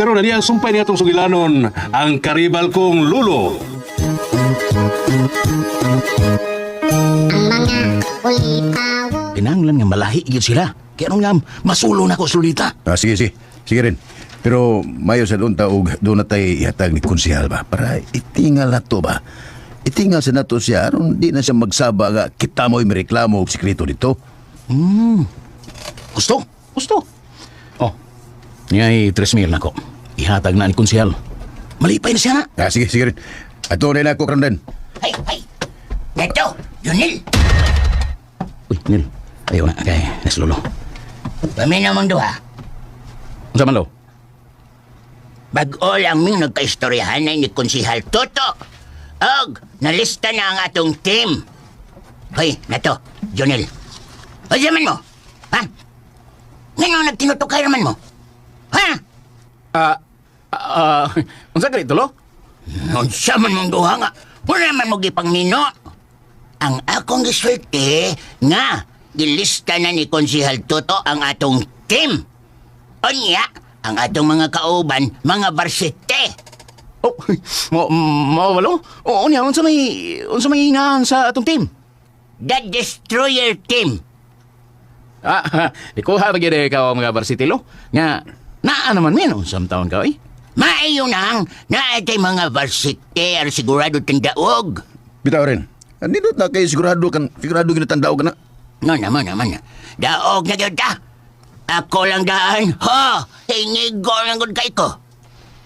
karon ani ang sumpay ni atong sugilanon, ang karibal kong lulo. Ang mga ulitawo. Kinahanglan nga malahi gyud sila. Kaya anong nga masulo na ko sa Lolita. Ah, sige, sige. Sige rin. Pero mayo sa doon taog, doon na tayo ihatag ni konsehal ba? Para itingal na to ba? Itingal sa nato siya, aron di na siya magsaba nga kita mo'y mireklamo og sikreto dito. Gusto, gusto. Oh, niyay 3,000 na ko. Ihatag na ni konsehal. Malipay na siya na. Ah, sige, sige rin. Ato na ako karon din. Ay, ay! Neto, Junil! Uy, Nil. Ayaw na, kay nas lolo. Kami namang duha. Unsa man lo? Bag-o lang ming nagkaistoryahan ni Konsihal Toto. Og, nalista na ang atong team. Hoy, Neto, Junil. Hoy, yaman mo. Ha? Ngano nagtinutukay naman mo? Ha? Ah, ah, unsa gali to lo? Unsa man mong duha nga. Wala man mo gipangmino. Ang akong gisulti nga gilista na ni Konsihal Toto ang atong team. Unya, ang atong mga kauban, mga varsite. Oh, mo mo walo. Oo niya unsa may ingahan sa atong team? The Destroyer Team. Ah, di ko ha gyud ka mga varsity lo. Nga naa naman min unsam taon ka oy. Maayo nang naatay mga varsite ar sigurado tandaog. Bitaw rin. Nindot na kay sigurado kan sigurado ginatandao ka na. No naman naman. Daog na gyud ta. Ako lang daan. Ho, hingigo lang gud kay ko.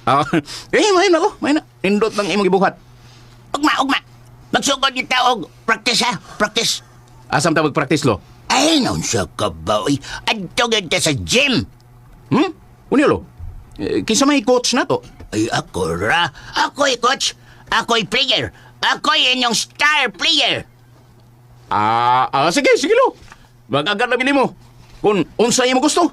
Ah, eh may na ko, may na. Nindot lang imong gibuhat. Ugma, ugma. Magsugod yung taog. Practice ha, practice. Asam ta mag-practice lo? Ay, noon siya ka ba, oy. Adto gyud ta sa gym. Hmm? Unya lo? Eh, kinsa may coach na to? Ay, ako ra. Ako'y coach. Ako'y player. Ako'y inyong star player. Ah, ah sige, sige lo. Mag-agad na mo. Kung unsa imo gusto.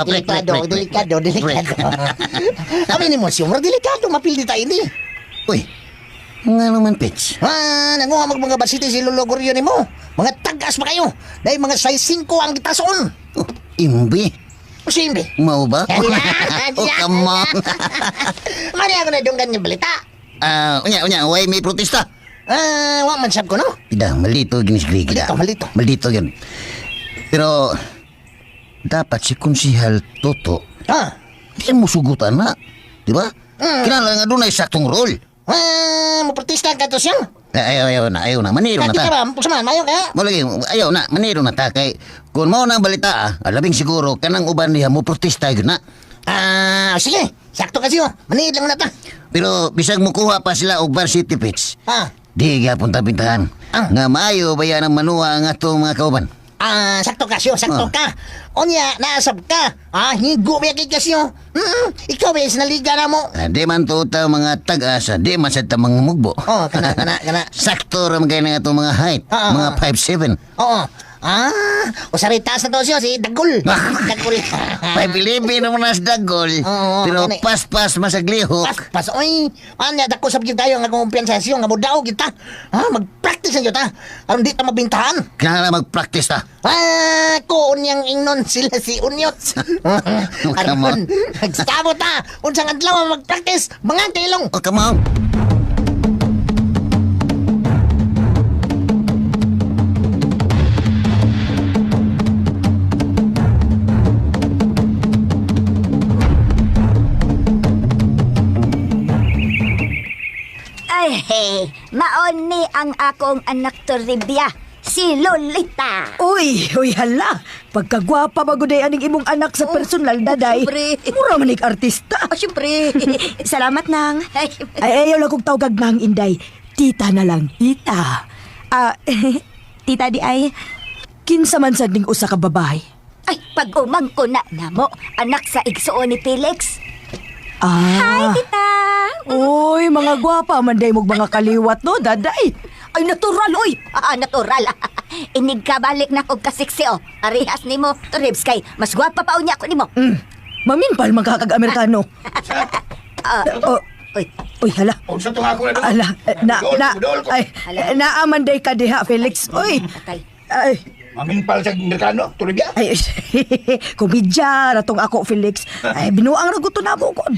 Delikado, delikado, delikado. Aminin mo, Siyong, delikado, mapildi tayo ini. Uy, nga naman, Pits. Ah, nanguha mag mga basite si Lolo Goryo ni mo. Mga tagas pa kayo. Dahil mga size 5 ang gitason. Oh, imbi. O simbi. Mau ba? Oh, come on. Mali ako na dunggan yung balita. Ah, unya, unya, way may protesta. Ah, wa man sab ko, no? Ida, maldito ginis Greg. Maldito, maldito. Maldito yun. Pero, dapat si Konsihal Toto, Ah, di mo sugutan na. Di ba? Kinahanglan nga doon ay saktong role. ah, mo protesta ka to siyang. Ay, ayaw, ayaw na, ayaw na. Maniro na Kati ta. ka ba? Pusaman, mayo ka. Mo lagi, ayaw na, maniro na ta. Kay, kung mao na ang balita, ah, labing siguro, kanang uban niya mo protesta yun na. Ah, sige. Sakto kasi, oh. Maniid lang na ta. Pero bisag mukuha pa sila og varsity pits. Ah, Di gyapon ta pintahan. Ah. Nga maayo ba yan ang manuwa ang atong mga kauban? Ah, sakto ka siyo, sakto Ah. ka. Unya, naasab ka. Ah, higo ba kay kasyo? Ikaw ba sinaliga na mo? Ah, di man to ta mga tag-asa, di man sa ta mga mugbo. Oh, kana kana kana. Sakto ra man kay nga atong mga height, Ah, ah, mga 5'7". Oo. Ah, usari taas na to siyo si Dagul. Dagul. 5'11 naman na sa dagol. Oo, pero gani. paspas masaglihok. Pas, pas, oy. Anya, dako sab gyud tayo nga kumpiyansa siyo nga modaog kita. Ha, mag-practice na gyud ta. Aron di ta mabintahan. Kinahanglan mag-practice ta. Ah, ko unyang ingnon sila si Unyot. Come on. Aron, nagsabo ta. Unsang adlaw mag-practice, mga kailong. Oh, come on. Ay, hey, maon ni ang akong anak Toribia, si Lolita. Uy, uy hala. Pagkagwapa ba guday aning imong anak sa personal daday. Siyempre. Mura man nig artista. Oh, siyempre. Salamat nang. Ay, Ay, ayaw lang kong tawgag nang inday. Tita na lang, tita. ah, tita di ay. Kinsa man sad ning usa ka babae. Ay, pag-umang ko na namo, anak sa igsuon ni Felix. Ah. Hi, tita. Uy, mga gwapa man day mog mga kaliwat no, daday. Ay, natural, uy. Ah, natural. Inig ka balik na og kasiksi, oh. Arihas nimo, Toribs, kay mas gwapa pa unya ko nimo. Maminpal man ka kag Amerikano. Oh, Uy, uy, hala. Unsa to nga ako na Ala, eh, na, na, Dool ko. ay, naaman day ka diha, Felix. Uy, patay. ay, Maminpal sa Amerikano, Toribia. ay, komedya, ratong ako, Felix. Ay, binuang raguto na mo kon.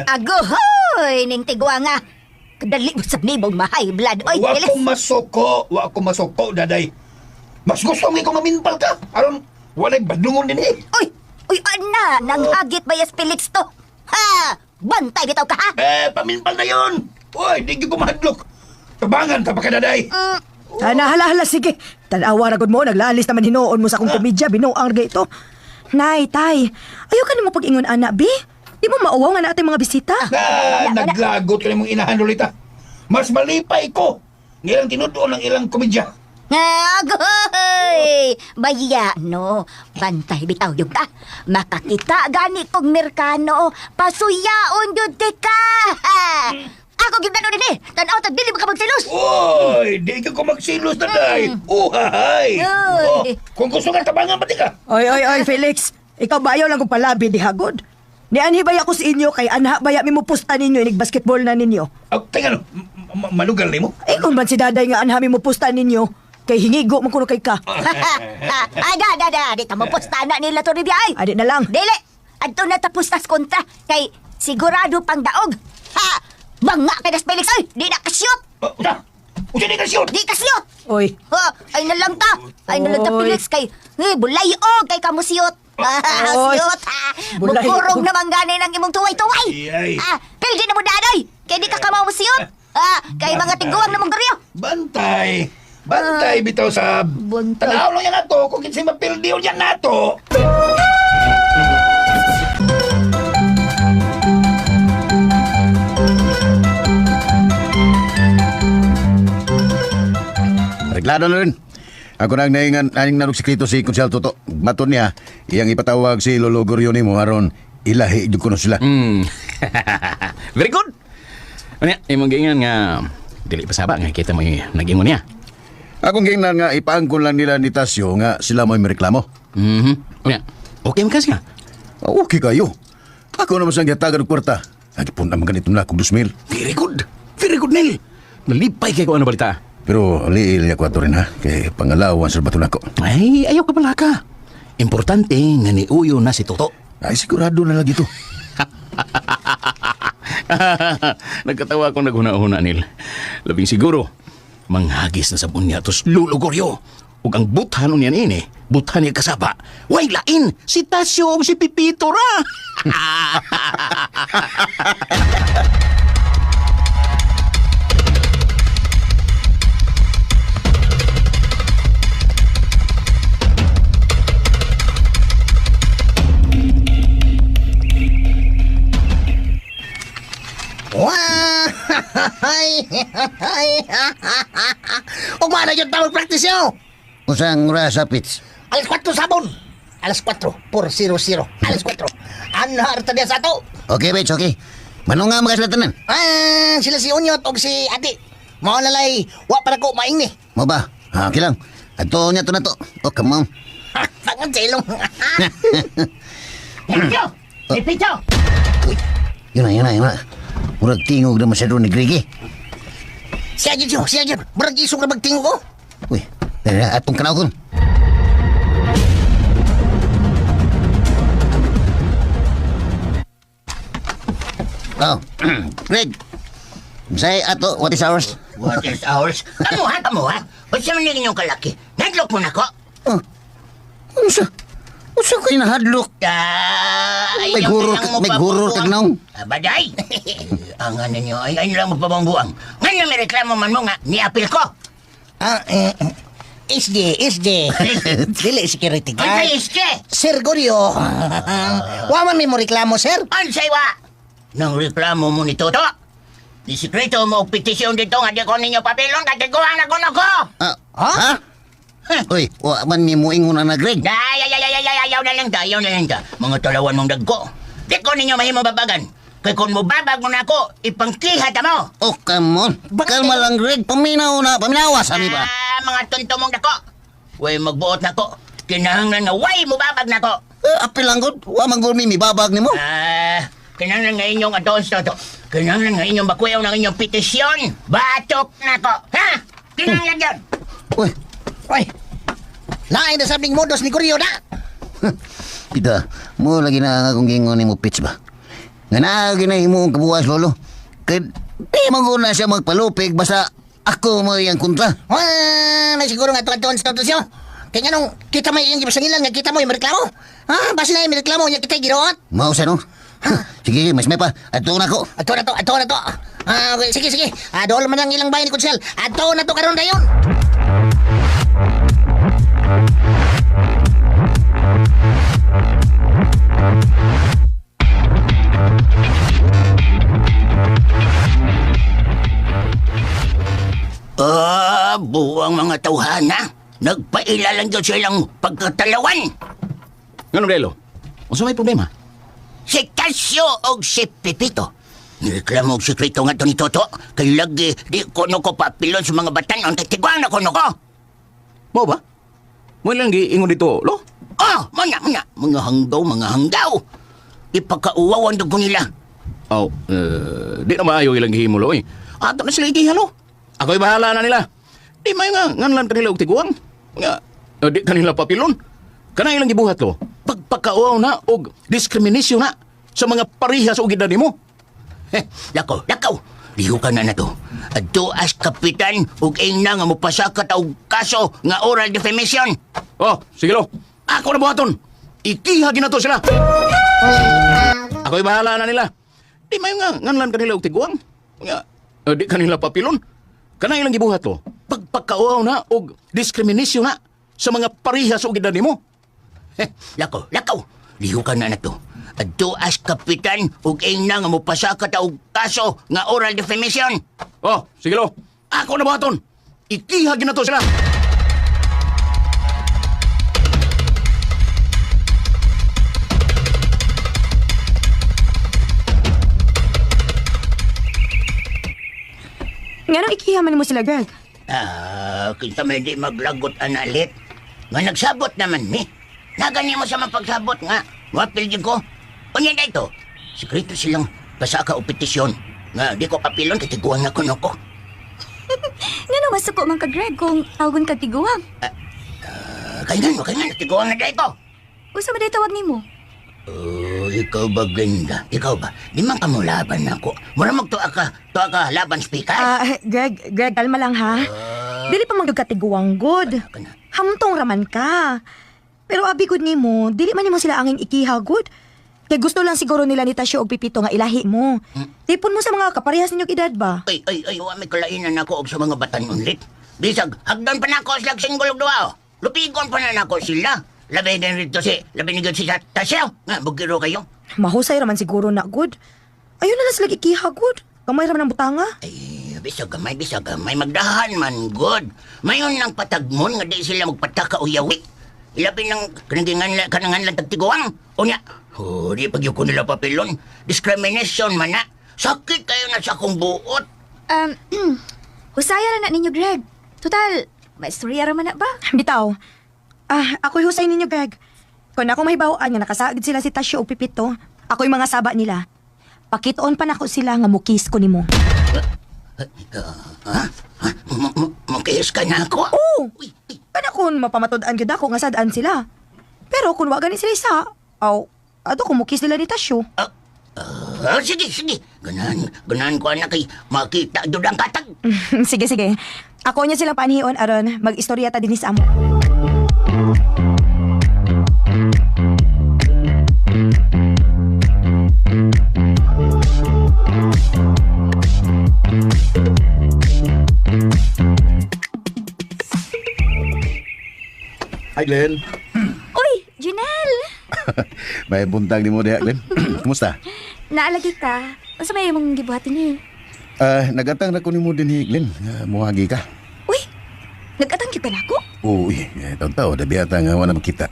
Agohoy, ning tigwa nga. Kadali mo sa nibong mahay blood. Oy, Wa Felix. ko masuko, wa ko masuko, daday. Mas gusto mo ikaw maminpal ka. Aron, walay badlungon din eh. Uy, uy, ana, nanghagit ba yes, Felix to? Ha! Bantay bitaw ka, ha? Eh, paminpal na yun. Uy, di ko mahadlok. Tabangan ka pa ka, daday. Ana, hala, hala, sige. Tanawa ra gud mo, naglalis naman hinuon mo sa akong komedya, binuang ra ito. Nay, tay, ayaw ka nimo pag-ingon, ana, bi. Di mo mauwaw nga na ating mga bisita. Na, naglagot ka mong inahan ulit ah. Mas malipay ko. Ngilang tinutuon ang ilang komedya. Agoy! Baya, no. Bantay bitaw yung ka. Makakita gani kong Merkano. Pasuyaon yun di ka. Ako gyud na din eh. Tanaw tag dili ka magsilos. Uy, di ka ko magsilos, daday. Uhahay. Uy. Oh, kung gusto ka, tabangan pati ka. Oy, oy, oy, Felix. Ikaw ba ayaw lang kong palabi di hagod? Ni anhi baya ko sa inyo kay anha baya mi mo pusta ninyo inig basketball na ninyo. Oh, teka no, malugal ni mo. Eh kung man si daday nga anha mi mo pusta ninyo kay hingigo man kuno kay ka. Ay, da, da, da. Di ta mo pusta na nila to Ribia, ay. Adi na lang. Dili. Adto na tapos tas kontra. Kay sigurado pang daog. Ha! Banga kay das Felix. Ay, di na kasyot. Oh, usa, usa di ka siyot. Di kasyot. Oy. Ha, ay nalang ta. Ay nalang ta Oy. Felix kay eh, bulay og kay kamusiyot. Oy. Siyot. Ha. Bulay. Mukurong naman gani ng imong tuway-tuway. Iyay. Ah, pildi na mo dadoy. Kay di ka kamamusiyot. Ah, kay mga tiguang na mong garyo. Bantay. Bantay bitaw sa Bantay. Tanaw lang yan nato kung kinsay mapildi yan nato. Reglado na rin. Ako nang naingan aning narog sikreto si Konsehal Toto. Maton niya, iyang ipatawag si Lolo Goryo nimo aron ilahi jud kuno sila. Very good. Ano imong giingan nga dili pa saba nga kita mo yung nag-ingon niya. Akong gingnan nga ipaangkon lang nila ni Tasyo nga sila mo'y mereklamo. Ano okay man kasi nga. Ah, okay kayo. Ako naman siyang gihatagan og kwarta. Lagi po naman ganito na akong 2,000. Very good. Very good, Neil. Nalipay kay ko ano balita. Pero liil niya ko ato rin ha. Kay pangalawan sa bato nako. Ay, ayaw ka pala ka. Importante nga ni Uyo na si Toto. Ay sigurado na lagi to. Nagkatawa akong naghuna-huna, Neil. Labing siguro, manghagis na sa bunya tos lulugoryo. Ug ang buthan niya ini, buthan niya kasaba. Way lain, si Tasyo ug si Pipito ra. Wah! Ugma na yun tawag practice yo! Usang oras sa pits. Alas 4 sabon! Alas 4, 4-0-0. Alas 4. Ano harta niya sa ato? Okay, Pits, okay. Manunga mga sila tanan. Ah, sila si Unyot o si Ati. Mao na lay, wa pa na ko maingni. Mo ba? Ha, okay lang. Ato niya to na to. Oh, come on. Tangan sa ilong. Picho! Eh, Picho! Uy, yun na, yun na, yun na. Murag tingog na masyado ni Greg eh. Siya yun, siya yun. Murag isog na magtingo ko. Uy, dali na, atong kanaw kon. Oh, Greg. Say ato, what is ours? What is ours? Kamu ha, kamu ha? Unsa man ninyong kalaki? Nadlok mo na ko? Oh, unsa? Unsa kay nahadlok? Ah, May ayaw guror na lang mo may guror pabubuang. kag naong. Ah, Baday! Ang ano nyo, ay ay lang mo pabangbuang. Ngayon may reklamo man mo nga, niapil ko. Ah, eh, SD, SD. Dili security Unsay guard. iske? Sir Goryo. Wa man may mo reklamo, sir. Unsay wa? Nang reklamo mo ni Toto. Disikreto mo og petisyon dito nga di ko ninyo papilon katiguan na kuno ko. Ah, ha? Uy, wa man mi moingon na Greg. Ay, ay, ay, ay, ay, ayaw na lang ta, ayaw na lang ta. Mga talawan mong dagko. Di ko ninyo mahimo babagan. Kay kung mubabag mo na ako, ipangkiha ta mo. Oh, come on. Kalma lang, Greg. Paminaw na, paminawa sa mi ba? Ah, mga tunto mong dako. Way magbuot na ko. Kinahanglan nga way mubabag na ko. Eh, apil lang gud, wa man gud mi mibabag nimo. Ah, kinahanglan nga inyong atoon sa Toto. Kinahanglan nga inyong bakuyaw ng inyong petisyon. Batok na ko. Ha? Kinahanglan yun. Uy, Oy. Lain na sabing modus ni Goryo na. pita, mo lagi na ang akong gingon nimo pitch ba. Nga naa gyud mo ang kabuwas lolo. Kay di man gud na siya magpalupig basta ako mo iyang kontra. Wah, may siguro nga atoon sa Toto siya. Kaya nga nung kita may iyang gipasangilan nga kita mo yung reklamo. Ha? Basta na yung reklamo niya kita giroot. Mao sa no. Sige, mas may pa. Ato na ko. Ato na to, ato na to. Ah, okay, sige, sige. Ah, dool man ang ilang bayan ni Kunsel. Ato na to karon dayon. Ah, buwang mga tawhana. Nagpaila lang yun sa ilang pagkatalawan. Nganong Lelo? Unsa may problema? Si Tasyo og si Pepito. Nireklamo og sekreto nga to ni Toto. Kay lagi di ko no ko papilon sa mga batan ang titiguan na ko no ko. Mo ba? Mo lang giingon dito, lo? Oh, mga mga mga hanggaw, mga hanggaw. Ipakauwawan ko nila. Aw, di na maayo ilang gihimo lo eh. Ato na sila igiha lo. Ako'y bahala na nila. Di may nga nganlan kanila og tiguang. Nga di kanila papilon. Kana ilang gibuhat lo. Pagpakauaw na og diskriminasyon na sa mga parehas og edad nimo. Heh, lakaw, lakaw. Liho ka na na to. Adto as kapitan ug ingna nga mopasa ka og kaso nga oral defamation. Oh, sige lo. Ako na buhaton. Ikiha ginato sila. Ako'y bahala na nila. Di may nga nganlan kanila og tiguang. Nga di kanila papilon. Kana ilang gibuhat lo. Pagpakauaw na og diskriminasyon na sa mga parehas og edad nimo. Heh, lakaw, lakaw. Liho ka na na to. Adto as kapitan ug ingna nga mopasa ka og kaso nga oral defamation. Oh, sige lo. Ako na buhaton. Ikiha ginato sila. Nganong ikiha man mo sila, Greg? Ah, kinsa may di maglagot analit. Nga nagsabot naman mi. Nagani mo sa mapagsabot nga. Wapil jud ko. Unya na ito. Sekreto silang pasa ka o petisyon. Nga di ko papilon kay tiguan na kuno ko. Ngano masuko man ka Greg kung tawagon ka tiguang? Ah, kay nga, kay nga, tiguan na ko. Usa man day tawag nimo? Oh, ikaw ba, Glenda? Ikaw ba? Di man ka mo laban ako. Mura magtuwa ka, tuwa ka laban speaker. Ah, Greg, Greg, kalma lang ha. Dili pa man gyud ka tiguang good. Kana. Hamtong raman ka. Pero abi gud nimo, dili man nimo sila angin ikiha gud. Kay gusto lang siguro nila ni Tasyo og Pipito nga ilahi mo. Tipon mo sa mga kaparehas ninyong edad ba? Ay, ay, ay, wa may kalainan ako og sa mga batan unlit. Bisag, hagdan pa nako sila singgol og duha. Oh. Lupigon pa na nako sila. Labi na rito si, labi ni si Tasyo. Nga, bugiro kayo. Mahusay raman siguro na good. Ayun na lang sila ikiha good. Gamay raman ang butanga. Ay, bisag gamay, bisag gamay. Magdahan man, good. Mayon lang patagmon nga di sila magpataka o yawi. Ilabi ng kanangan kanangan lang tagtiguang. Unya, oh, di pag ko nila papilon. Discrimination man na. Sakit kayo na sa akong buot. Um, husaya ra na ninyo Greg. Total, maistorya ra man na ba? Bitaw. Ah, ako'y husay ninyo, Greg. Kung ako mahibaw-an nga nakasaagid sila si Tasyo o Pipito, ako'y mga saba nila. Pakitoon pa nako sila nga mukis ko nimo. Ha? Ha? Mukihis ka na ako? Oo! Uy, uy. Kana kung mapamatud-an gyud ako nga sad-an sila. Pero kung wa gani sila isa, aw, ato kung mukis nila ni Tasyo. Ah, ah, sige, sige. Ganahan, ganahan ko anak kay makita doon ang katag. Sige, sige. Ako niya silang panhion aron mag-istorya ta dinhi sa amo. Hi, Glenn. Uy, Janelle! May buntag ni mo diha, Glenn. Kumusta? Naalagi ka. Unsa may imong gibuhat ni? Ah, nagatang na ko nimo dinhi, Glenn. Muhagi ka. Uy, nagatang gyud ka nako? Uy, taw-taw, dabi ata nga wala makita.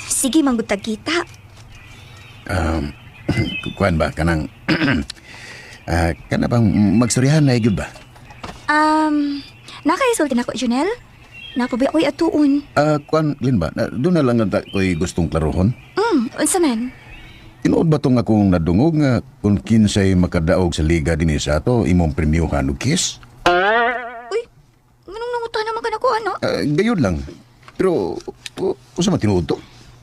Sige, manggutag kita. Um, kuan ba kanang kana bang magstoryahan na gyud ba? Um, nakaisulti nako, Janelle. Napabay ako'y atuon. Ah, kuan, Glenn ba? Na, doon na lang ang ko'y gustong klarohon. Unsa man? Tinuod ba tong akong nadungog nga kung kinsay makadaog sa liga dinhi sa ato imong premyuhan og kiss? Uy, nganong nanguta naman ka nako, ano? Ah, gayud lang. Pero usa man tinuod to?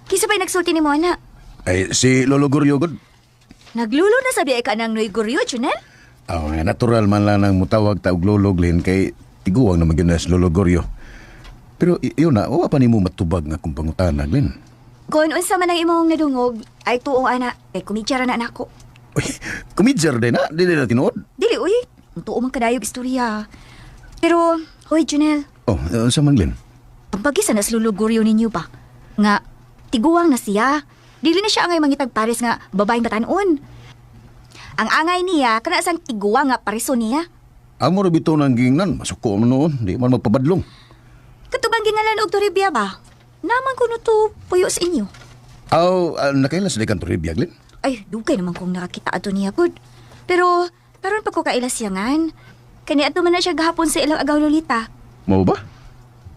Kinsa ba'y nagsulti nimo, ana? Ay si Lolo Goryo gud. Naglulo na sabi ay ka ng Noy Guryo, Junel? Ah, nga, natural man lang nang mutawag ta og Lolo Glenn kay tiguang naman gyud na si Lolo Goryo. Pero yun na, wa pa nimo matubag nga akong pangutana, Glenn. Kung unsa man ang imong nadungog, ay tuong ana, kay kumidya ra na nako. Uy, kumidyer din na, dili na tinuod. Dili uy, ang tuo man kadayog istorya. Pero, hoy Junel, Oh, unsa man Glenn? pampagisa na sa luluguryo ninyo ba? Nga, tiguang na siya. Dili na siya angay mangitag pares nga babaeng batanon. Ang angay niya, kana sang tiguang nga pareso niya. Amo ra bitaw nang gingnan, masuko man noon, di man magpabadlong. Katubang gingalan og Toribia ba? Naman kuno to puyo sa inyo. Aw, nakaila sa dekan Toribia, Glenn? Ay, dugay naman kong nakakita ato niya, good. Pero, karon pa ko kaila siyangan. Kani ato man na siya gahapon sa ilang agaw lolita. Mao ba?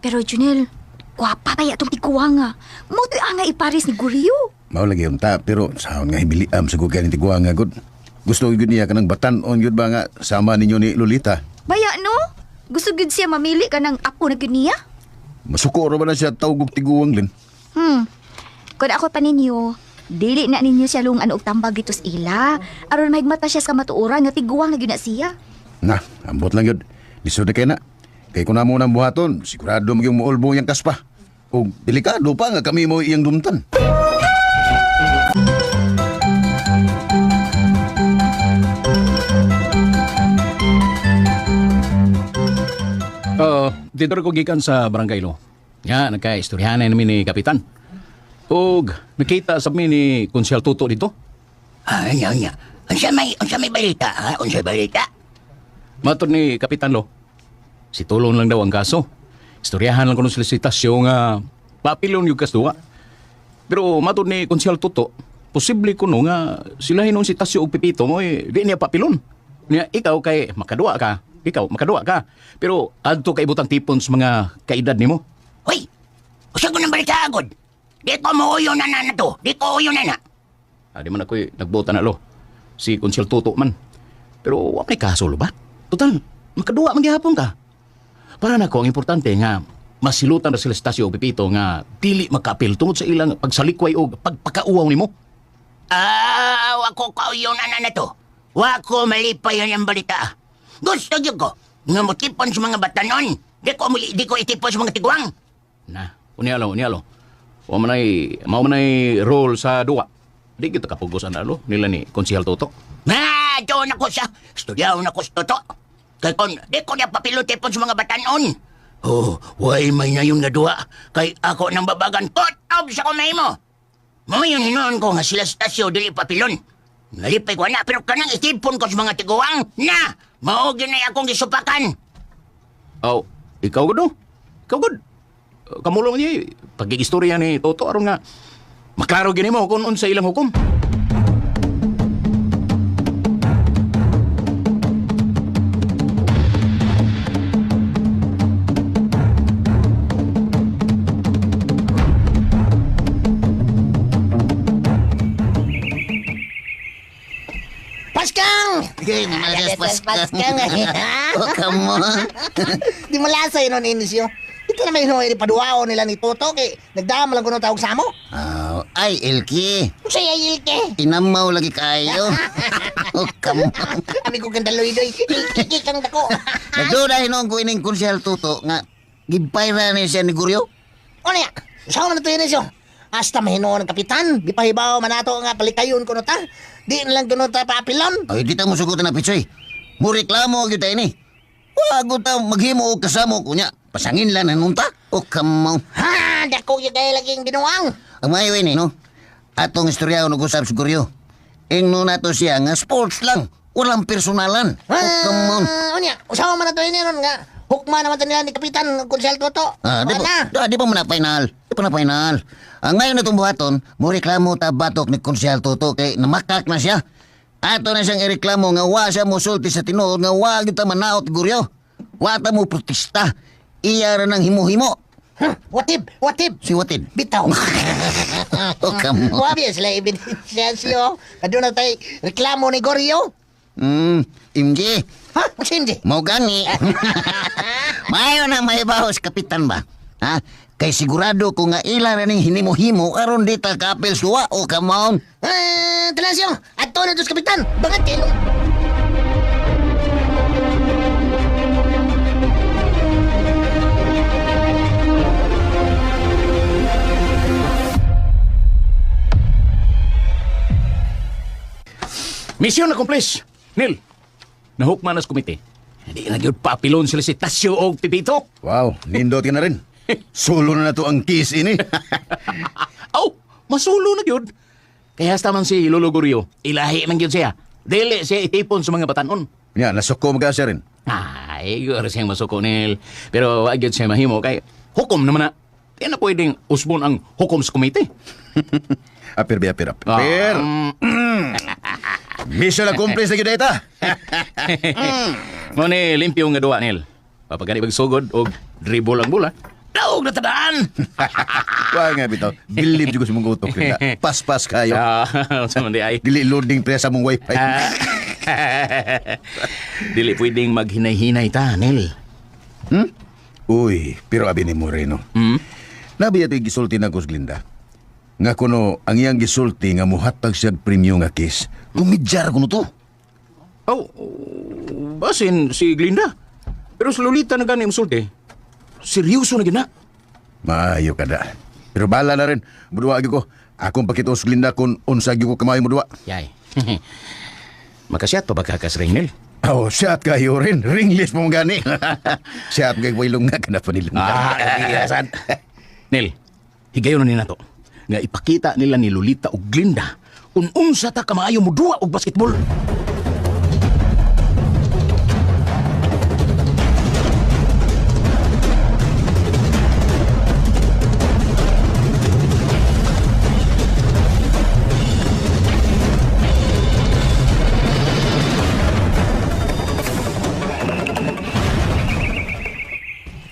Pero Junel, gwapa pa atong tiguang nga. Mo to'y angay ipares ni Guryo. Mao lagi unta, pero sahon nga himiliam sa gugay ni tiguang nga gud. Gusto gyud niya kanang batan-on gyud ba nga sama ninyo ni Lolita. Baya no? Gusto gyud siya mamili ka ng apo na gyud niya. Masuko ra ba na siya tawag og tiguang, Glenn? Kung ako pa ninyo, dili na ninyo siya lungan og tambag dito sa ila. Aron mahigmata siya sa kamatuoran nga tiguang na gyud na siya. Na, ambot lang yun. Lisod na kay na. Kay kung namo nang buhaton, sigurado magyong muulbo yang kaspa. O delikado pa nga kami mo iyang dumtan. Oo, dito ko gikan sa barangay lo. Nga, nagka-istoryahan na namin ni Kapitan. Og nakita sa mi ni Konsyal Tuto dito. Ah, nya, nya. Unsa may balita, ha? Unsa may balita? Matod ni Kapitan lo. Si Tulon lang daw ang kaso. Istoryahan lang kuno sila si Tasyo nga papilon yung kasduwa. Pero matod ni Konsyal Tuto, posible kuno nga sila hinon si Tasyo og Pipito mo eh, di niya papilon. Niya ikaw kay makadua ka. Ikaw makadua ka. Pero adto kay butang tipon sa mga kaedad nimo. Hoy! Usa ko ng balita agad. Di ko muuyo na na na to. Di ko uyo na na. Ah, di man ako'y nagbuta na lo. Si Konsyal Tuto man. Pero wa may kaso lo ba? Total, makadua man gihapon ka. Para nako ang importante nga masilutan ra sila sa Tasyo og Pipito nga dili makapil tungod sa ilang pagsalikway og pagpakauwaw nimo. Ah, wako ka uyo na na na to. Wako malipay ang balita. Gusto gyud ko nga motipon sa mga batanon. Di ko itipon sa mga tiguang. Na, unya lo, unya lo. Wa man ay mao man ay role sa duwa. Di kita kapugos ana lo nila ni Konsehal Toto. Ma, doon ako sa studyaw na ko sa toto. Kay kon di ko niya papilutipon sa mga batanon. Oh, way may na yung naduwa. Kay ako nang babagan kotob sa kamay mo. Mo yun hinuon ko nga sila stasyo dili papilon. Nalipay ko na pero kanang itipon ko sa mga tiguang. Na, mao gyud na akong gisupakan. Aw, ikaw gud no? Ikaw gud. Kamulong niya pagigistorya ni Toto aron nga maklaro gyud nimo kung unsa ilang hukom. Paskang! Okay, malasas Paskang. paskang. O, kamo. Di malasa yun nun, Inisyo. Ito na may hinuwi ni paduwao nila ni Toto kay nagdama lang ko ng tawag sa mo. Ah, ay, Elki. Unsay ay ilke? Inamaw lagi kayo. O, kamo. Ami ko ganda loy-loy. Ilke kang dako. Nagduda hinuon ko ining konsyal tuto nga gipayra ni siya ni Guryo. Ano ya? Saan man ito Inisyo? Hasta mahinuon ng kapitan. Gipahibaw man nato nga palikayon ko ta. Di na lang kuno ta paapilon. Ay, di ta mo sugutan na pitsoy. Mo reklamo gyud tayo ni. Wago ta maghimo og kasamo kunya. Pasangin lang nanunta. O kamo. Ha! Dako yung kaya laging binuang. Ang maayo ini, no? Atong istorya nag-usap sa Guryo. Ingno nato siya nga sports lang. Walang personalan. O kamo. Ah, unya, usawa man na to ini ron nga. Hukma naman to nila ni Kapitan Konsel Toto. Ah, di Wala. pa, di pa man na final. Di pa na final. Ang ngayon na itong buhaton, mo reklamo ta batok ni Konsyal Toto kay namakak na siya. Ato na siyang ireklamo nga wa siya mosulti sa tinuod nga wa gyud ta manaot guryo. Wa ta mo protesta. Iya ra nang himo-himo. Huh? Watib, watib. Si Watid. Bitaw. Oh, come on. Wabi sila ebidensya siyo. Kaduna tay reklamo ni Goryo. MJ. Ha? Magsindi. Mo gani. Mayo na may sa kapitan ba? Ha? Kay sigurado ko nga ila na ning hinimo-himo aron di ta kapil suwa o come on. Ah, talasyo. Ato na dos kapitan. Bangat kay Mission accomplished. Neil, nahukman na sa komite. Hindi na gyud papilon sila si Tasyo og Pipito. Wow, nindot ka na rin. Sulo na na to ang kiss ini. Aw, masulo na gyud. Kaya hasta man si Lolo Gorio, ilahi man gyud siya. Dili siya itipon sa mga batanon. Nya, nasuko mga siya rin. Ay, guro siyang masuko, Neil. Pero wag gyud siya mahimo kay hukom naman na. Di na pwedeng usbon ang hukom sa komite. Apir, be, apir, apir. Mission accomplished na gyud ita. Mo ni limpyo nga duwa, Neil. Papagani sugod og dribble ang bola. Daog na tadaan! Wa nga bitaw. Believe jud ko sa mong utok rin. Paspas kayo. Ah, sa man di ay. Dili loading pre sa mong wifi. Ah. Dili pwedeng maghinay-hinay ta, Neil. Uy, pero abi ni Moreno. Hmm? Nabi ato'y gisulti na Gus Glinda. Nga kuno, ang iyang gisulti nga muhatag siya premyo nga kiss. Kumidyar ko no to. Oh, basin si Glinda. Pero sa Lolita na gani musulti. Seryoso na gina. Maayo ka da. Pero bala na rin. Muduwa gyud ko. Akong pakita sa Glinda kung unsa gyud ko kamayo muduwa. Yay. Makasyat pa ba kakas ring, Neil? Oh, siya at kayo rin. Ringless mo gani. Siya at kay waylong nga kana pa nilong. Ah, sad. Neil, higayon na ni nato nga ipakita nila ni Lolita ug Glinda kung unsa ta kamaayo mo duwa og basketball.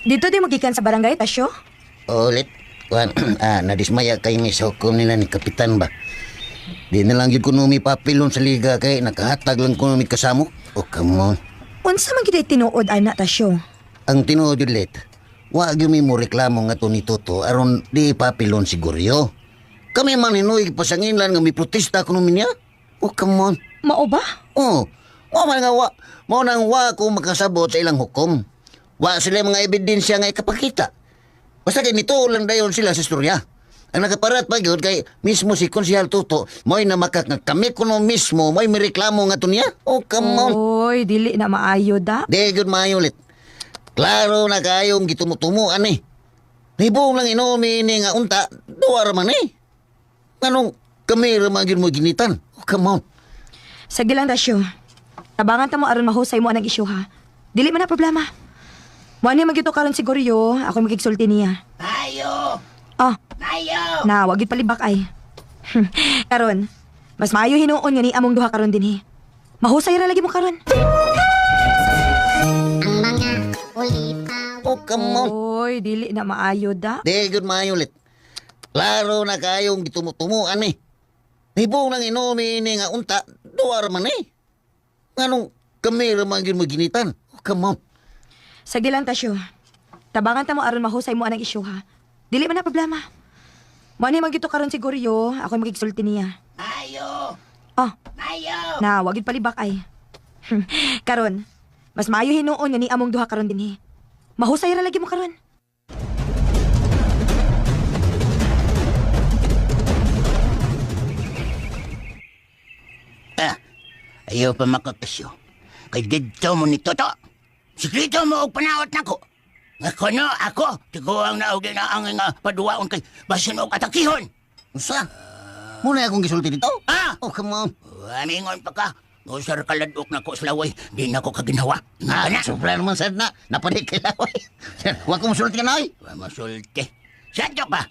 Dito di magikan sa barangay, Tasyo? Ulit. Kuan, nadismaya kay mi sa hukom nila ni kapitan ba. Di na lang gyud kuno mi papilon sa liga kay nakahatag lang kuno mi kasamo. Oh, come on. Unsa man gyud ay tinuod ana, Tasyo? Ang tinuod yun, Let, wa gyud mi mo reklamo nga to ni Toto aron di papilon si Goryo. Kami man hinuig pasanginlan nga mi protesta kuno mi niya. Oh, come on. Mao ba? Oh, mo man nga wa, mo nang wa ko makasabot sa ilang hukom. Wa sila mga ebidensya nga ikapakita. Basta kay nito lang dayon sila sa istorya. Ang nakaparat pa gyud kay mismo si Konsehal Toto mo'y namakak nga kami kuno mismo mo'y mireklamo nga to niya. Oh, come on. Oy, dili na maayo da. Di gyud maayo ulit. Klaro na kayong gitumutumoan eh. Nibong lang inumin ni nga unta, duwa ra man eh. Nganong kami ra man gyud mo ginitan. Oh, come on. Sige lang, Tasyo. Tabangan ta mo aron mahusay mo anang isyu ha. Dili man na problema. Mo ani magyuto karon siguro, ako magigsulti niya. Ayo! Ah, Ayo! na wag gyud palibak ay. Karon, mas maayo hinuon nga ni among duha karon dinhi. Mahusay ra lagi mo karon. Ang mga ulitaw. Oh, come on. Oy, dili na maayo da. Di gyud maayo ulit. Klaro na kayong gitumutumoan eh. Nibong lang inumin ni nga unta, duwa ra man eh. Nganong kami ra man gyud mo ginitan. Oh, come on. Sige lang, Tasyo. Tabangan ta mo aron mahusay mo anang isyu ha. Dili man na problema. Mo ani magyuto karon siguro, ako magigsulti niya. Ayo! Ah, Ayo! na wag gyud palibak ay. Karon, mas maayo hinuon nga ni among duha karon dinhi. Mahusay ra lagi mo karon. Ah, ayaw pa makakasyo. Kay didto mo ni Toto. Sikrito mo og panawat nako. Nga kono ako, tiguang na og na ang nga paduwaon kay basin og atakihon. Unsa? Muna akong gisulti dito? Ah! Oh, come on. Amingon pa ka. Usar kaladok nako sa laway, di nako kaginawa. Nga Ah, na. sobra naman sad na. Napanik kay laway. Wa ko musulti ka na oy. Wa masulti. Sadto pa.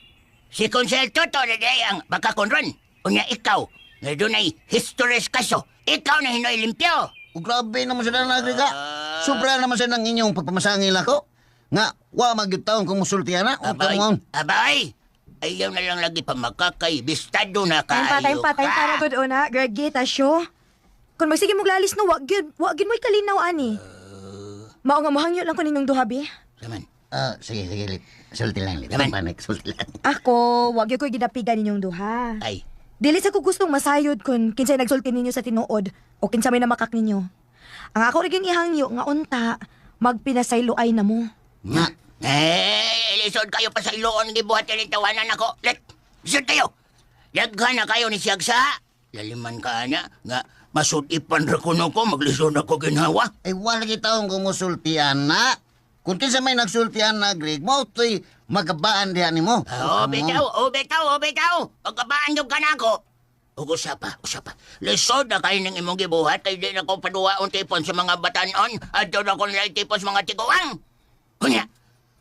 Si Konsel Toto na day ang bakakonron. Unya ikaw, nga dunay history sa kaso. Ikaw na hinoy limpyo. Oh, grabe naman sa nang agrega. Sobra naman sa nang inyong pagpamasangil ako. Nga, wa magyud taon kung musulti ana. Abay, Abay. abay. Ayaw na lang lagi pa makakay. Bistado na Time pa, kaayo time pa, time pa na ka. gud una. Greggy, Tasyo. Kung magsige mong lalis no, wag gyud mo'y kalinaw ani. Mao nga mohangyo lang ko ninyong duha bi. Saman. Ah, sige, sige, lit. Sulti lang, lit. Naman. Panik, sulti lang. Ako, wag gyud ko'y ginapigan ninyong duha. Ay, Dili sa ko gustong masayod kun kinsay nagsulti ninyo sa tinuod o kinsa may namakak ninyo. Ang ako rin ihangyo nga unta, magpinasayloay na mo. nga. Eh, lisod kayo pa sa iloon gibuhat ni tawanan ako. Let, lisod kayo. Daghan na kayo ni Siyagsa. Laliman ka na nga masudipan ra kuno ko maglisod ako ginawa. Ay, wala lagi taon kung musulti ana. Kung kinsa may nagsulti ana, Greg, mo to'y magabaan diha nimo. Oh, bitaw, oh, bitaw, oh, bitaw. Pagkabaan yung ka na ako. Ug usa pa, usa pa. Lisod na kayo ng imong gibuhat kay di na ko paduwaon tipon sa mga batanon. Adto na ko nila tipon sa mga tiguang. Kunya,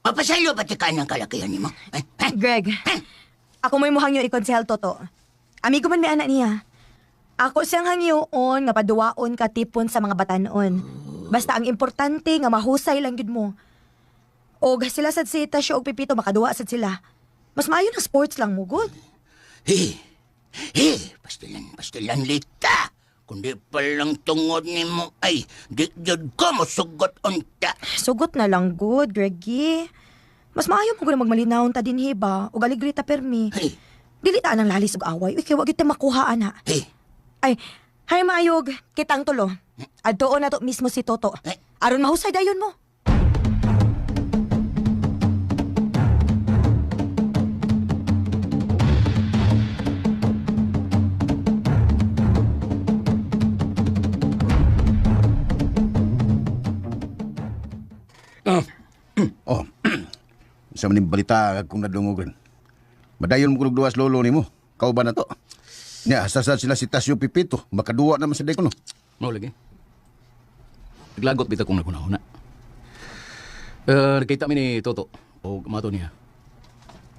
mapasaylo pa ti ka ng kalakihan nimo. Eh, eh, Greg, eh. ako mo'y muhangyo ni Konsehal Toto. Amigo man may anak niya. Ako siyang hangyoon nga paduwaon ka tipon sa mga batanon. Basta ang importante nga mahusay lang gyud mo. Og sila sad si Tasyo og Pipito makaduwa sad sila. Mas maayo na sports lang mo gud. He, he, pastilan, pastilan lita. Kundi pa lang tungod nimo ay di jud ko mosugot unta. Sugot na lang gud, Greggy. Mas maayo mo gud magmalinaw ta dinhi ba og aligri ta permi. Hey. Dili ta nang lalis og away. Uy, kay wa gyud ta makuha ana. Hey, Ay, hay maayog, kitang tulo. Adtoon na to mismo si Toto. Eh. Aron mahusay dayon mo. Oh. Sa maning balita kung nadungog rin. Madayon mo kunog duwas lolo nimo. Kauban na to. Nya, hasta sila si Tasyo Pipito. Makaduwa naman sa kuno. Mao lagi. Naglagot bitaw kong naghuna-huna. Eh, nakita mi ni Toto o mato niya.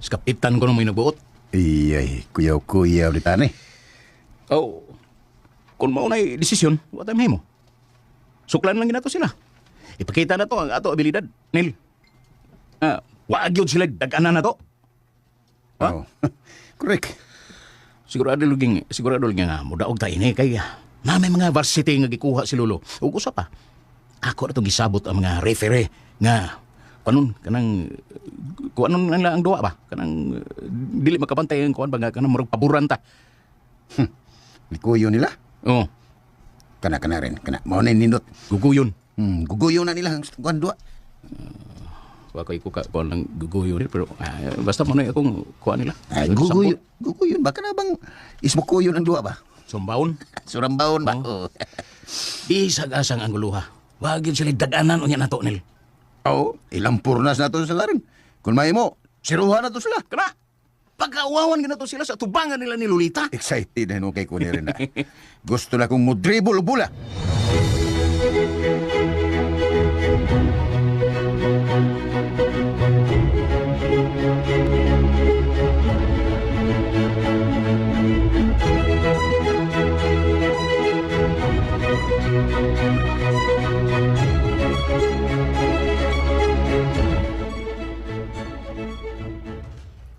Sa kapitan ko na may nagbuot. Iyay, kuyaw-kuyaw di tani. Oh, kung mao na'y desisyon, wa tayo mahimo. Suklan lang ginato sila. Ipakita na to ang ato abilidad, Neil. Ah, wa gyud sila dag-ana na to. Ha? Oh. Correct. Sigurado luging nga mudaog ta ini kay na may mga varsity nga gikuha si Lolo. Ug usa pa. Ako na tong gisabot ang mga referee nga kanon kanang kuanon lang ang duwa ba kanang dili makabantay ang kuan ba nga kanang murag paboran ta. Likuyo nila. Oh, Kana kana rin. Kana mao na nindot. guguyon. Guguyo na nila ang kuan duwa. Wa koy kuka kuan lang guguyon pero basta mo na akong kuan nila. Ay, guguyo. Guguyon ba kana bang ismukuyon ang duwa ba? Sumbaon. Surambaon ba? Oh. Oh. Bisag asang ang guluha. Wa gyud sila dag-anan unya nato nil. Oo, ilang purnas na to sila rin. Kung may mo, siruha na to sila. Kana pagkauwawan ginato sila sa tubangan nila ni Lolita. Excited na kay kuni rin na. Gusto na kong mo dribble og bola.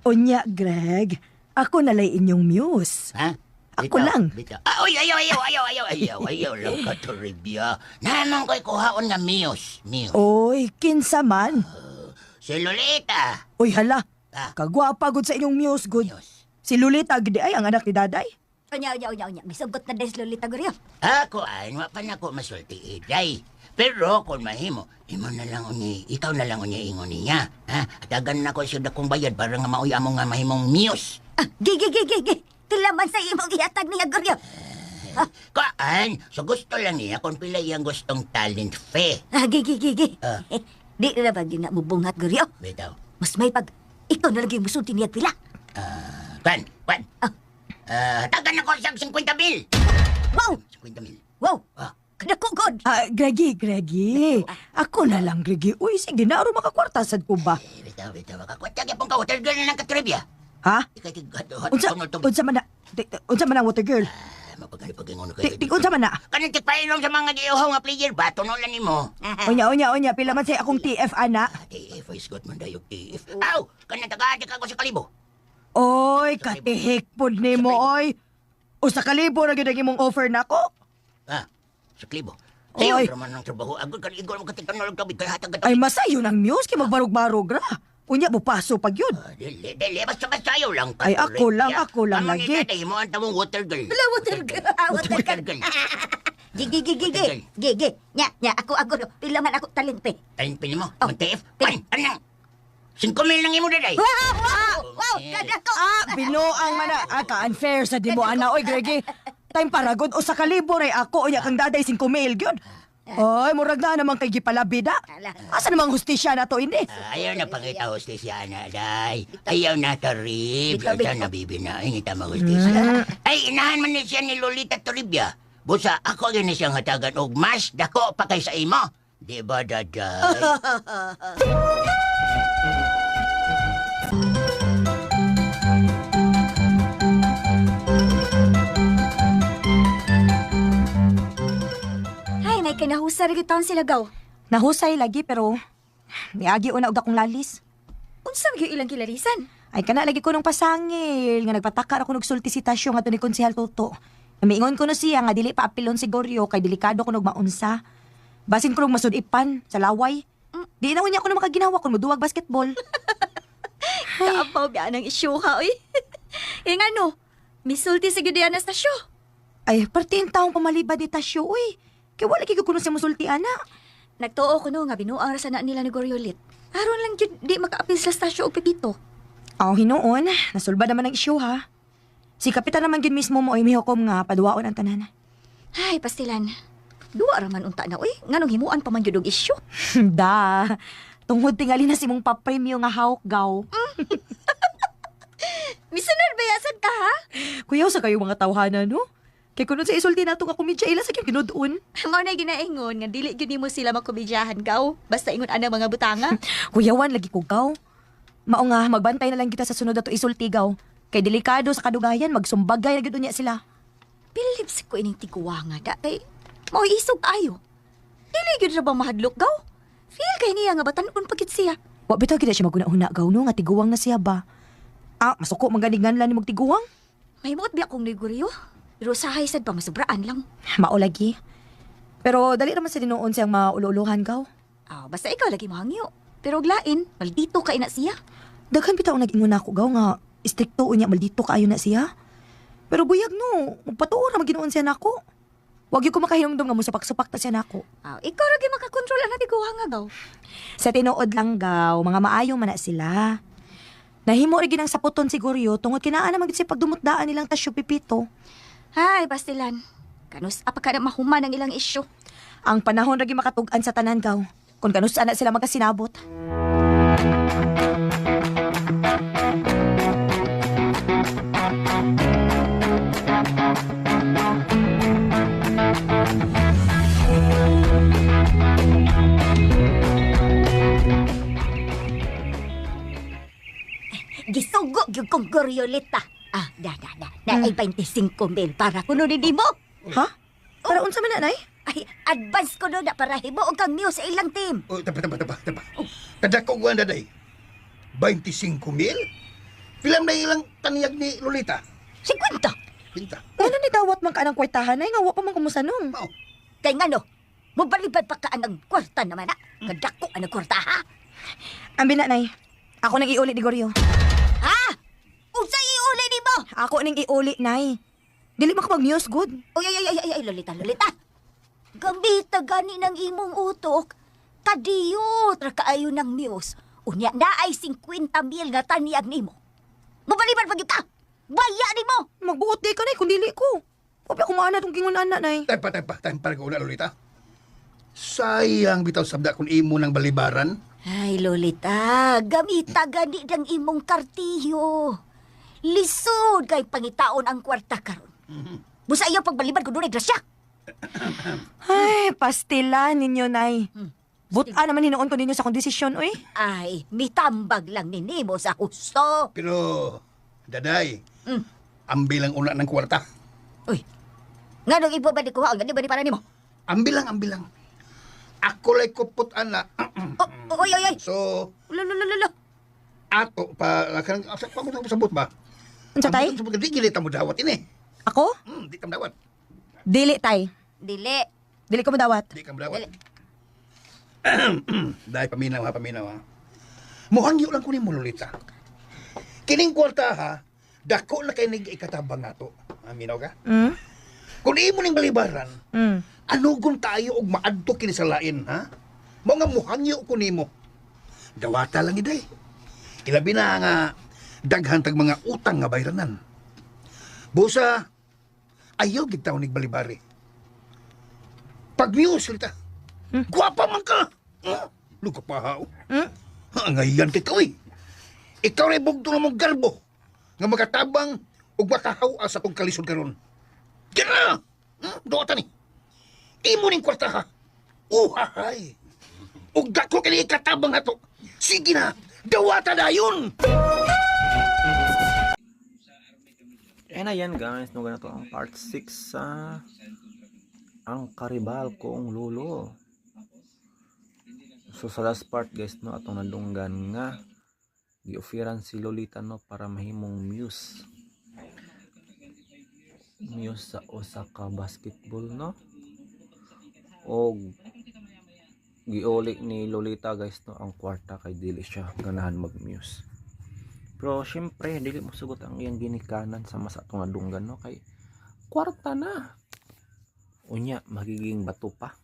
Unya, Greg. Ako nalay inyong muse. Ha? Ako Bitaw, lang. Bitaw. Ah, oy, ayaw, ayaw, ayaw, ayaw, ayaw, ayaw lang ka to, Ribia. Naman ko'y kuhaon nga Mios. Mios. Oy, kinsa man. Si Lolita. Oy, hala. Ah. Kagwapa gud sa inyong muse gud. Muse. Si Lolita gid ay ang anak ni Daday. Unya, unya, unya, unya. May sugot na des Lolita Goryo. Ako ay, wa pa na ko masulti, Iday. Pero kung mahimo, imo na lang uni, ikaw na lang uni ingon niya. Ha? Atagan na ko siya dakong bayad para nga maoy amo nga mahimong Mios. Ah, gi, gi, gi, gi, gi. Tilaman sa imong ihatag niya, Goryo. Kaan, so gusto lang niya kung pila iyang gustong talent fee. Ah, gi, gi, gi, gi. Ah. Eh, di na ba gina mo bungat, Goryo? Bitaw. Mas may pag ikaw na lagi musulti niya pila. Kwan, kwan. Ah. Ah, tagan ako siyang 50 mil. Wow! 50 mil. Wow! Ah. Kadako, God! Ah, Greggy, Greggy. Ako na lang, Greggy. Uy, sige na, aron makakwarta sad ko ba? Eh, bitaw, bitaw. Makakwatag yapong ka, hotel girl na lang katribya. Ha? Ikay, Unsa unsa man na unsa man ang water girl? Mapagani-pagingon kayo. Tig unsa man na? Kanang tigpainom sa mga giuhaw nga player ba? Tuno lang nimo. Unya, unya, unya. Pila man say akong TF, ana. TF, is good man dayog TF. Aw! Kanang tagaan ka ko sa kalibo. Oy, katihik pod nimo, oy. Usa ka libo ra gyud ang imong offer nako. Ah, sa kalibo. Oy. Sayo raman ng trabaho. Agad ka igor mo katigtan na lang tubig. Kaya hatag Ay, masayo ng muse kay magbarog-barog ra. Unya mo paso pag yun. Ah, Dili, dili. Basta basta ayaw lang. Ay, ako lang Tama lagi. ni tatay mo ang tamong water girl. Wala, water girl. Ah, water Water girl. Gigi, gigi, gigi. Gigi. Nya, nya, ako, ako. Pila man ako talente. Ayun, pili mo. Oh. Ang TF. Pan, anang. 5,000 lang imo daday. Wow, wow, wow, kadako. Ah, binuang man na. Ah, ka-unfair sa di mo, ana. Oy, Greggy. Time para gud usa ka libo ray ako unya kang daday 5 mil gyud. Oy, murag na naman kay gipalabida. Asa namang hustisya na to ini? Ah, Ayaw na pangita hostisya na, day. Ayaw na tarib. Bitaw, Ayaw na bibi na. Ingita mahustisya. Ay, inahan man ni siya ni Lolita Toribia. Busa, ako yun ni siyang hatagan og mas dako pa kay sa imo. Di ba, daday? Ay, may kinahusar gyud taon sila gaw. Nahusay lagi pero niagi una og akong lalis. Unsa gyud ilang kilarisan? Ay kana lagi ko nung pasangil nga nagpatakar ako nagsulti si Tasyo nga ni Konsehal Toto. Miingon ko no siya nga dili pa apilon si Goryo kay delikado ko nog maunsa. Basin ko nog masud-ipan sa laway. Di na unya ko na makaginawa kun moduwag basketball. Kaapaw biya ng isyu ka, oy. Eh nga no, misulti sa gyud Anastasio. Ay, parte yung taong pamalibad ni Tasyo, uy. Kay wala kay kuno siya musulti ana. Nagtuo ko no nga binuang ra sana nila ni Goriolit. Aron lang gyud di makaapil sa Stasio og Pepito. Aw, hinuon, nasulba naman ang isyu ha. Si Kapitan naman gyud mismo mo ay mihukom nga paduwaon ang tanan. Ay, pastilan. Duwa ra man unta na, oy. Nganong himuan pa man gyud og isyu. Da, tungod tingali na si mong papremyo nga hawk gaw. Misunod ba yasan ka, ha? Kuyaw sa kayo mga tawhana, no? Kay kuno sa isulti nato nga komedya ila sa kayong ginudoon. Mao na ginaingon nga dili gyud nimo sila makomedyahan gaw. Basta ingon ana mga butanga. Kuyawan lagi ko gaw. Mao nga magbantay na lang kita sa sunod ato isulti gaw. Kay delikado sa kadugayan magsumbagay na gyud unya sila. Bilibs ko ining tiguwanga da kay mao isog ayo. Dili gyud ra ba mahadlok gaw? Feel kay niya nga batan-on pa gyud siya. Wa bitaw gid siya maguna-una gaw no nga tiguwang na siya ba. Ah, masuko man ganig nganlan ni magtiguwang. May muot biya akong neguryo. Pero sahay sad pa masubraan lang. Mao lagi. Pero dali naman sa dinuon siyang maululuhan gaw. Ah, basta ikaw lagi mohangyo. Pero og lain, maldito kay na siya. Daghan bitaw nag-ingon ako gaw nga istrikto unya maldito kaayo na siya. Pero buyag no, magpatuo ra maginuon siya nako. Wag gyud ko makahinumdum nga mosupak-supak ta siya nako. Ah, ikaw ra gyud makakontrol ana tiguha nga gaw. Sa tinuod lang gaw, mga maayo man na sila. Nahimo ra ginang saputon siguro tungod kinaa naman gid siya pagdumutdaan nilang tasyo pipito. Hay, pastilan. Kanus apa ka na mahuman ang ilang isyu. Ang panahon ra gyud makatug-an sa tanan gaw. Kung kanus ana sila magkasinabot. Gisugo gyud kong Goriolita. Ah, da, da, da. Na ay 25 mil para kuno ni nimo. Ha? Para unsa man na, nay? Ay, advance ko no na para himuon kang news sa ilang team. Oh, tapa, tapa, tapa, tapa. Kadako ko ang daday. 25 mil? Pilam na ilang taniyag ni Lolita. 50. Pinta. Ngano ni dawat man ka ng kwartahan ay nga wa pa man kumusanong. Mao. Kay ngano, mobalibad pa ka ang kwarta naman na. Kadako ang kwarta ha. Ambi na, nay. Ako nang iuli ni Goryo. Ha? Unsa iuli nimo? Ako ning iuli, nay. Dili man ka mag-news good. Uy, ay, ay, ay, ay, ay, Lolita, Lolita. Gamita gani ng imong utok. Kadiyot ra kaayo ng news. Unya na ay 50 mil nga taniyag nimo. Mobalibad pa gyud ka. Baya nimo. Magbuot di ka, nay, kung dili ko. Wa pa kumaana tong gingon ana, nay. Tapa, tapa, tapa ko na, Lolita. Sayang bitaw sabda kung imo ng balibaran. Ay, Lolita, gamita gani ng imong kartiyo. Lisod kay pangitaon ang kwarta karon. Busa iyo pagbalibad ko dunay grasya. Ay, pastila ninyo, nay. Buta naman hinuon ko ninyo sa akong desisyon, uy. Ay, mitambag lang ni nimo sa husto. Pero, daday, ambil ang una ng kwarta. Uy, Nganong ibo ba di kuhaon? Di ba di para nimo? Ambilang, ambilang. Ako lay kupot ana. Oh, oy, oy, oy. So, Lo, lo, lo, lo, lo. Ato pa kanang asa pa ko sabot ba? Unsa tay? Sabot di gili ta mo dawat ini. Ako? Di ka dawat. Dili tay. Dili. Dili ko modawat. Di ka dawat. Dai paminaw ha, paminaw ha. Muhangyo lang ko nimo Lolita. Kining kwarta ha, dako na kay nig ikatabang nato. Ha, minaw ka? Kung imo ning balibaran, anugon tayo og maadto kini sa lain, ha? Mao nga muhangyo ko nimo. Dawata lang iday. Ilabi na nga daghan tag mga utang nga bayranan. Busa, ayaw gid taon nig balibari. Pag news lita. Gwapa man ka. Luka pa ha. Oh. Ha, ngayon kay ka, oy. Ikaw ray bugto na mong garbo nga makatabang ug makahawa sa tong kalisod karon. Kira! Doota ni. Imo ning kwarta ha. Uhahay. Ug dako kini ikatabang ato. Sige na, dawata dayon. And ayan guys, no, ganito ang part 6 sa Ang Karibal Kong Lolo. So sa last part guys, no, atong nadunggan nga gi-offeran si Lolita, no, para mahimong muse. Muse sa Osaka basketball, no. Og giuli ni Lolita guys, no, ang kwarta kay dili siya ganahan mag-muse. Pero syempre dili mo sugot ang iyang ginikanan sa mas atong nadunggan, no, kay kwarta na. Unya magiging bato pa.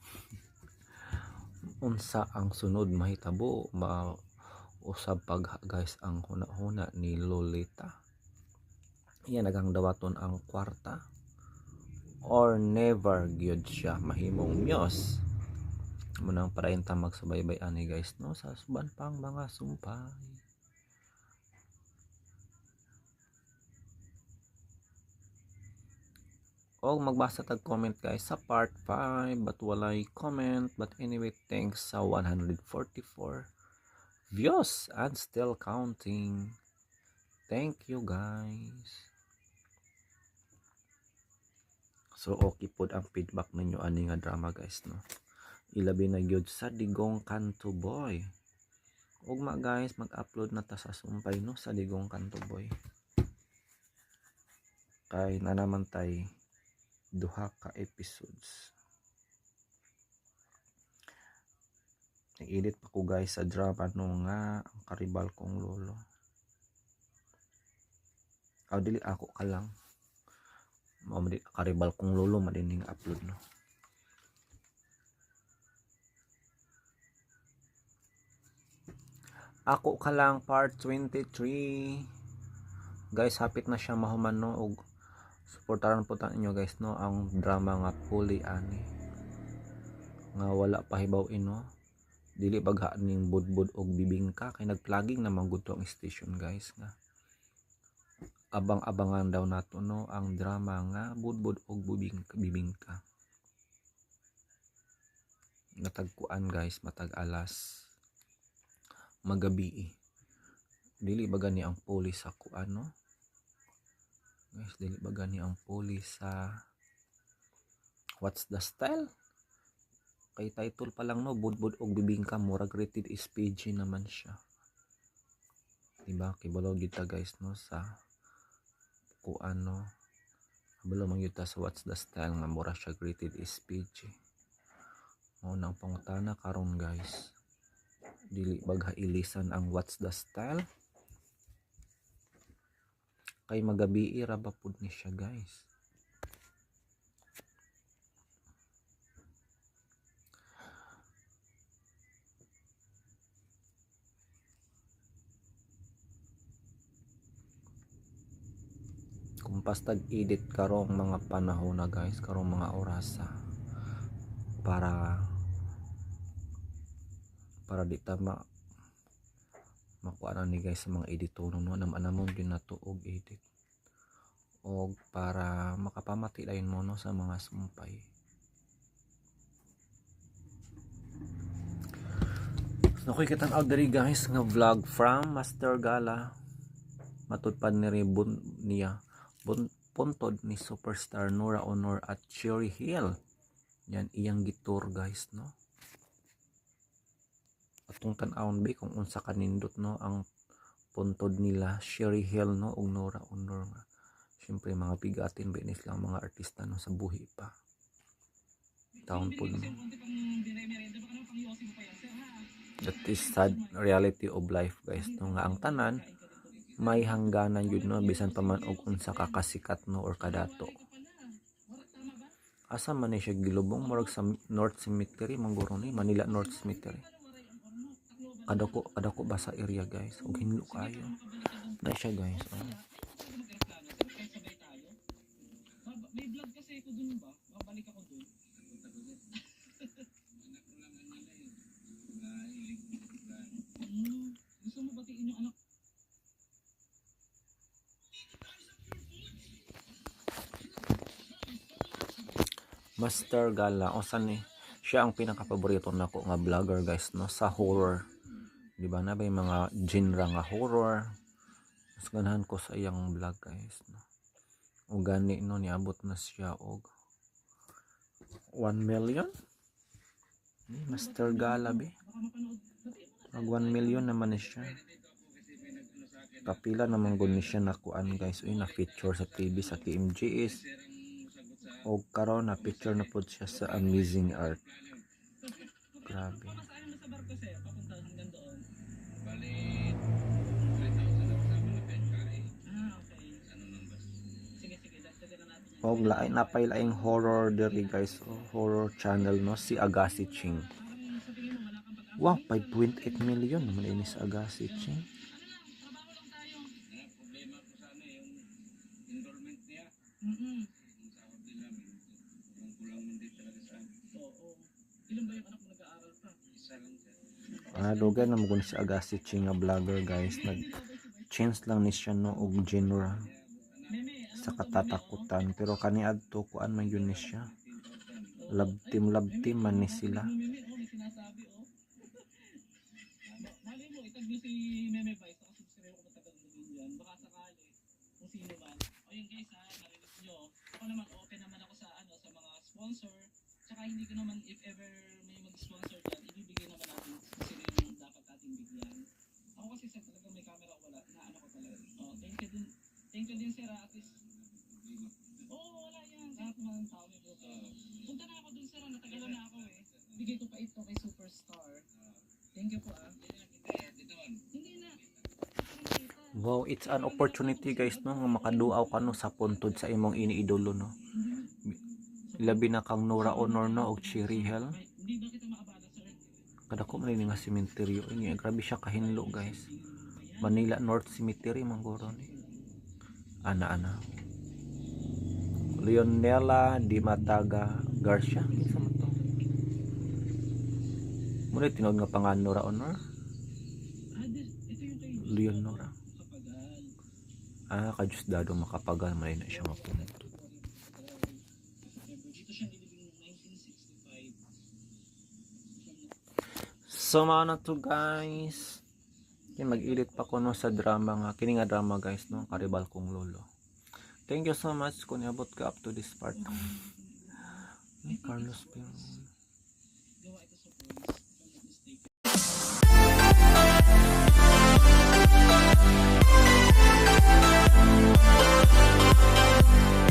Unsa ang sunod mahitabo, mausab pag guys ang huna-huna ni Lolita. Iya nagang dawaton ang kwarta or never gyud siya mahimong muse. Munang parain ta magsubaybay ani guys, no, sa suban pang mga sumpay. Og magbasa tag comment guys sa part 5, but walay comment, but anyway thanks sa 144 views and still counting. Thank you guys. So okay pod ang feedback ninyo ani nga drama guys, no. Ilabi na gyud sa Digong Kanto Boy. Ugma guys, mag-upload na ta sa sumpay, no, sa Digong Kanto Boy. Kay na naman tay duha ka episodes. Nag-edit pa ko guys sa drama no nga Ang Karibal Kong Lolo. Aw dili ako ka lang. Mao man di Karibal Kong Lolo madining upload, no. Ako Ka Lang part 23. Guys, hapit na siya mahuman, no, og suportaran po ta ninyo guys, no, ang drama nga puli ani nga wala pa hibaw-in, no. Dili bagha ning budbud og bibingka kay nagplugging na man gud to ang station guys nga abang-abangan daw nato, no, ang drama nga budbud og bibingka. Natagkuan guys, matag alas magabi. Dili ba gani ang puli sa kuan, no guys, dili ba gani ang puli sa What's the Style? Kay title pa lang, no, budbud og bibingka, murag rated is PG naman siya, diba? Kibalo gyud ta guys, no, sa kuan, no. Kabalo man gyud ta sa What's the Style nga mura siya rated is PG. Mao nang pangutana karon guys, dili bagha ilisan ang What's the Style kay magabi ra ba pud ni siya guys. Kung pastag edit karong mga panahon na guys, karong mga orasa, para di ta makuha na ni guys sa mga editor, no, namon gyud nato og edit og para makapamati dayon mo, no, sa mga sumpay. So okay kitang out diri guys nga vlog from Master Gala. Matud pa ni Ribon niya. puntod ni superstar Nora Aunor at Cherry Hill. Yan iyang gitur guys no. Atong tan-awon bi kung unsa kanindot no ang puntod nila Cherry Hill no ug Nora Aunor nga. Siyempre mga bigatin ba ni silang mga artista no sa buhi pa. Taon po no. That is sad reality of life guys no, nga ang tanan may hangganan yun no, bisan pa man og unsa ka kasikat no or kadato. Asa man ni siya gilubong, murag sa North Cemetery mangguro ni, Manila North Cemetery. Kadako kadako ba sa area guys, og hinlo kayo na siya guys. Oh. Master Gala, o saan ni siya ang pinakapaborito nako nga vlogger guys no, sa horror. Di ba na ba yung mga genre nga horror? Mas ganahan ko sa iyang vlog guys no. O gani no, niabot na siya og 1 million. Ni Master Gala be. Mag 1 million naman ni siya. Kapila naman gud ni siya nakuan guys. Uy, na feature sa TV sa KMJS. Og karon na picture na pod siya sa Amazing Art. Grabe. Og lain napay laing horror diri guys, oh, horror channel no, si Agassi Ching. Wow, 5.8 million naman ini sa Agassi Ching. Ah, dugay na mo si Agassi Ching nga vlogger guys, nag change lang ni siya no og genre sa katatakutan, pero kaniadto kuan man yun ni siya, love team man ni sila. Wow, it's an opportunity guys no, nga makaduaw ka no sa puntod sa imong iniidolo no. Labi na kang Nora Aunor no og Cherry Hill. Kadako man ni nga sementeryo ini, grabe siya kahinlo guys. Manila North Cemetery mangguro ni. Ana-ana. Leonela Di Mataga Garcia, kinsa man to? Muna tinuod nga pangalan Nora Aunor. Leonora. Ah, ka-Diosdado Macapagal man na siya mapuntod. So mga na to guys. Kaya mag-edit pa ko no sa drama nga kini nga drama guys no, Karibal Kong Lolo. Thank you so much kung niabot ka up to this part. Ay, Carlos Piron.